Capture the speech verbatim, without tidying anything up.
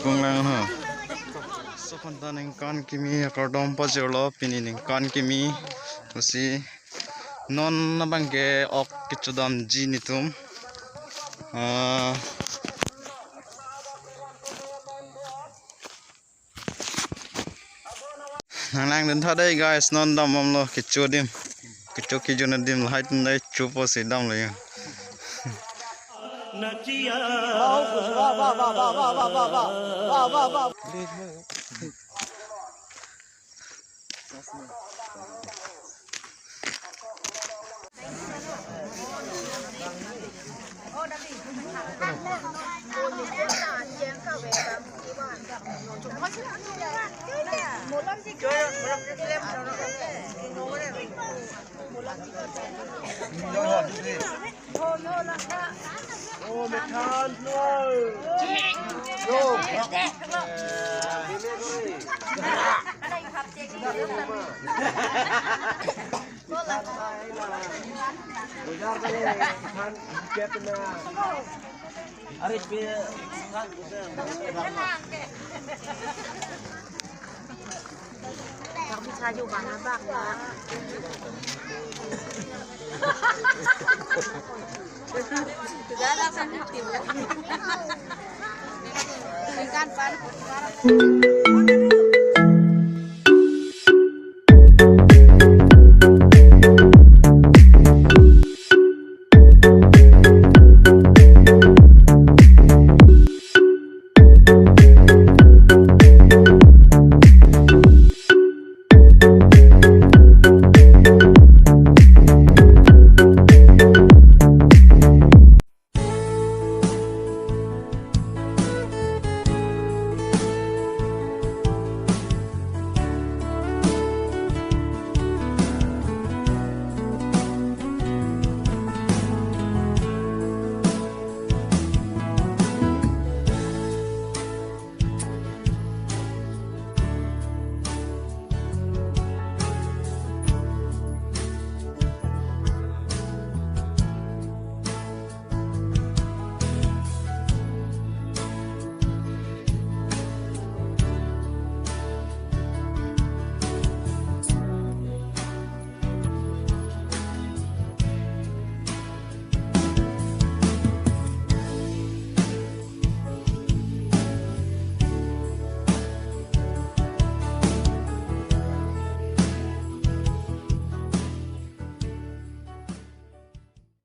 Lang ha. So, panta ningkan kimi akardom pajirlo, pini ningkan kimi pusi non abangke ok kechodamji netum. Ah. Nang langdun tha dei guys, non dambomlo kecho adim. Kecho kejun adim lahai atum dei chopo si damlo ya. Kami sayu bang abang ya. Sudah lah kan tim. Ikan pan.